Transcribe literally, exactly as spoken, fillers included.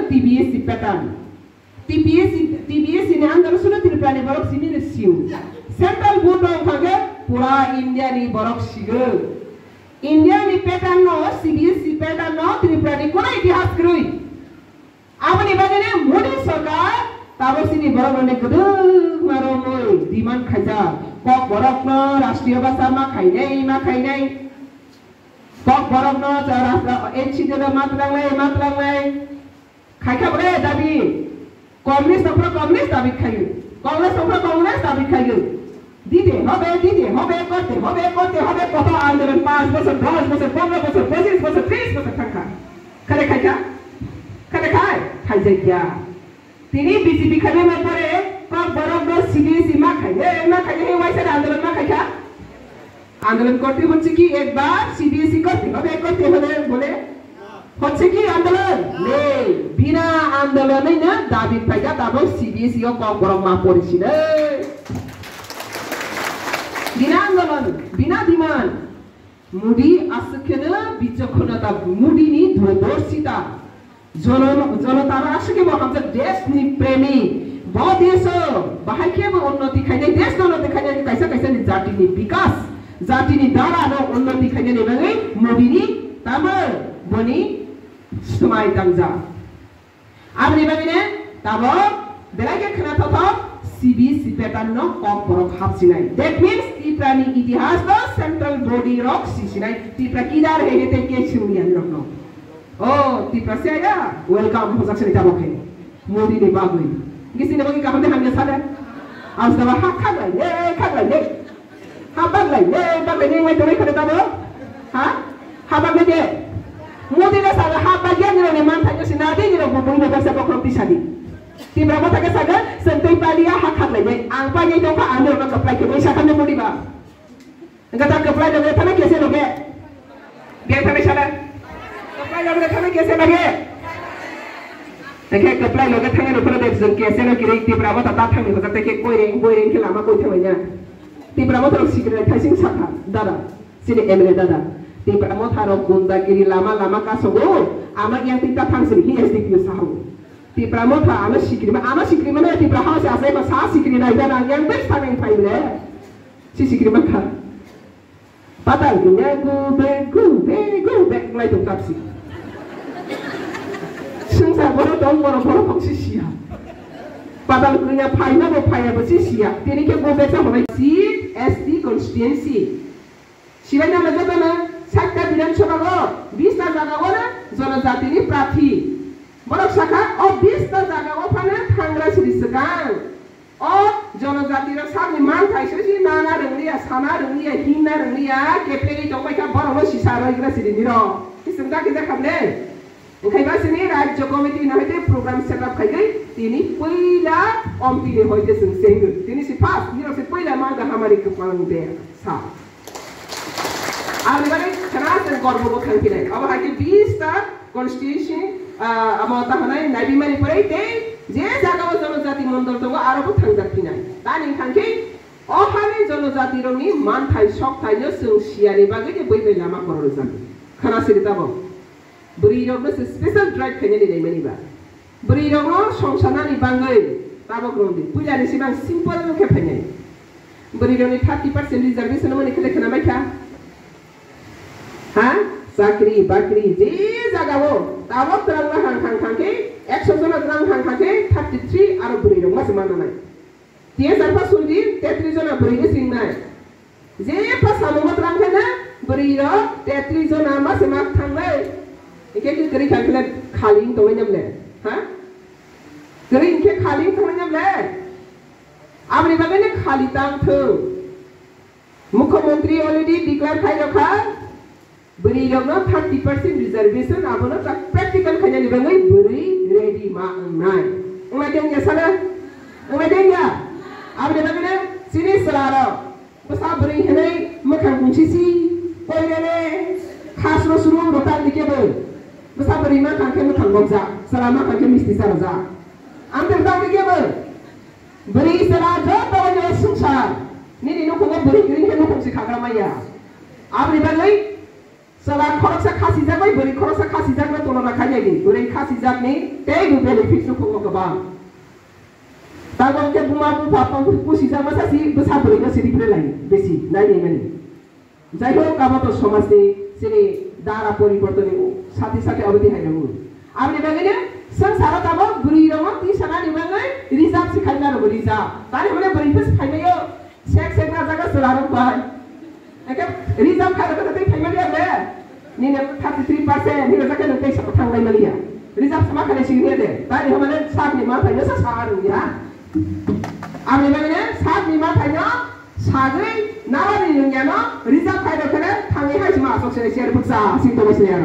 T B S C pattern. T B S C, T B S C ni under suno Tripura ni borok simi ni siu. Central board rok hwnkha khe pura India ni borok sigo. India ni pattern no, C B S C pattern no Tripura ni kono itihas kwrwi. Aboni bagwi ni Modi sarkar tabuk sini borok rok ni gwdwkma romwi demand khaijak. Kok borok no rashtriya bhasha ma khainai, ma khainai. Kok borok no cha rashtra, H C D no ma twlangnai, ma twlangnai. Khaikha bole dabi. Congress tongphuru Congress dabi khaio. Congress tongphuru Congress dabi khaio. Dite hobe, dite hobe, korte hobe, korte hobe, koto andolon panch bochor, dosh bochor, pondro bochor, pochis bochor, tris bochor thangkha. Khare khaikha? Khare khai? Khaijakya. Tini B J P khaimani pore kok borok no C B S E ma khai, eh, ma khai, eh, waisa andolon ma khaikha? Andolon korte hocche ki ekbar C B S E korte hobe, korte hobe bole? Hocche ki andolon? Nei. Bina andolon nei na dabi phaikha tabuk C B S E o kok borok ma porisinai. Bina andolon, bina demand. Modi aswk kheno bichokkhonata, Modi ni durdorshita. Jono-, jonotaro aswk khe bo hamjak desh ni premi. Bo desh o bahai khe bo unnoti khainai, desh no unnoti khainai, kaisa kaisa ni jati ni bikas, jati ni dara no unnoti khainai ni bagwi Modi ni tamo boni swmai tangjak. Aboni bagwi ne tabok belai khe khwnathok thok C B C pattern no kok borok hapsinai. That means Tripura ni itihas no central body rok sisinai. Tripura kidar he he te ke sumya ni rok no. Oh, Tripura se ya, welcome hojak sini tabok he. Modi ni bagwi. Gisi ni bagwi kaham de hamya sale. Aus da ha khaglai ne, khaglai ne. Ha baglai, ye baglai ni wai tonai khare tabo? Ha? Ha baglai de. Modi le sala ha bagya ni roni man thai si na de ni rok bui ni baksa bokhrom ti sadi. Tipra mo thake saga sentei palia ha khaglai de. Ang pa ni tongkha ang rok kaplai ke bai sakha ne Modi ba. Engka ta kaplai de thana kese loge. Ge thana sala. Kaplai loge thana kese loge. Teke kaplai loge thana rok de jeng kese no kiri Tipra mo ta ta thang ni hojak teke koi reng koi reng ke lama koi thang ya. Tipra Motha rok sikiri thaising sakha, dada, chini M L A dada. Tipra Motha rok gundagiri lama lama kasogo, ama yang tikta thang sini, hi S D P O sahu. Tipra Motha ama sikiri ma, ama sikiri ma na Tipra House asai ma sa sikiri na ida na yang bai sa nai phai le. Si sikiri ma kha. Patal kunya gu be gu be gu be ngai tong kapsi. Sengsa boro tong boro boro tong si sia. Patal kunya phai na bo phai ya bo si sia. Tini ke gu be sa hoi. Seat S T constituency. Sibai na maja bana sakta Bidhan Sabha go bis ta jaga go na jonojati ni prathi. Borok sakha o bis ta jaga go phana thangra siri swkang. O jonojati rok sakni manthai se si nana rwngliya, sana rwngliya, hinna rwngliya, keplegwi tongbai kha borokno sisa roigra siri nirok. Kising da kisa khamle. Wngkhai ba sini Rajya Committee no hoite program set up khaigwi tini puila omtini hoite chwng chengwi. Tini si first, nirok si puila ma gahamari kwpang de sa. Aboni bagwi khana chwng gorbo bo thang phinai. Abo hai khe bis ta constitution, ah, amo ta hanai naibimani pore tei je jaga o jonojati mondol tongo aro bo thangjak phinai. Tani wngkha khe o hani jonojati rokni manthai sokthai no chwng siyani bagwi khe bui bai lama korok rwjak. Khana siri tabo. Bwrwi rokno se special drive khainani naimani ba. Bwrwi rokno songsanani bangwi tabok rwdi. Puilani sibang simple khe phainai. Bwrwi rokni thirty percent reservation mani khele khwna mai kha. Ha? Chakri, bakri, je jaga o tabok twrang ma hang hang hang khe ekso jona twrang hang hang khe thirty three aro bwrwi rok ma se mananai. T S R pha sundin tetris jona bwrwi ni singnai. Je pha samung ma twlang khe na bwrwi rok tetris jona ma se ma thangnai. Ike ke kri khan khle khali wng tongnai nyam le. Ha? Kri khe khali wng tongnai nyam le. Aboni bagwi ne khali tang thung. Mukhyamantri already declare khai rokha. Bwrwi rokno thirty percent reservation abono ta practical khainani bagwi bwrwi ready ma wngnai. Wngnai de wngya sana? Wngnai de wngya? Aboni bagwino chini chwla rok bwsa bwrwi hinwi mwkhang bungsi si koi rene khasro suru rwtang dike bo. Bwsa bwrwi ma khang khe mwkhang bokjak, chwla ma khang khe misti charwjak. Amtwk tang dike bo. Bwrwi chwla joto ni swngchar nini nukhungo bwrwi kwrwi khe nukhung si khagra maya. Aboni bagwi Chwla khoroksa khasijak bai bwrwi khoroksa khasijak no tolona khainai di. Bwrwi khasijak ni tei bo benefit no phungo kwbang. Tabok khe buma bupha pang pusijak masa si bwsa bwrwi no siri phre lai besi nai nai mani. Jai hok, abo to somaj ni chini dara poriborton ni sati sati aboni hai rw. Aboni bagwi no swng sara tabok bwrwi rok no twi sana ni bagwi reserve si khaina rw reserve. Tani hwnwi bwrwi phis khainai o. Sek sek na jaga chwla rok bai. Eke reserve khai rok tei phaimani able. Nini thirty three percent hino jaga nang tei sa thang lai mani ya. Reserve sama khai sini de. Tani hwnwi sak ni ma phaino sa sa rw ya. Aboni bagwi no sak ni ma phaino sagwi nara ni nung ya no reserve khai rok khene thangwi hai sima asok se share buksa sing to bai se ya.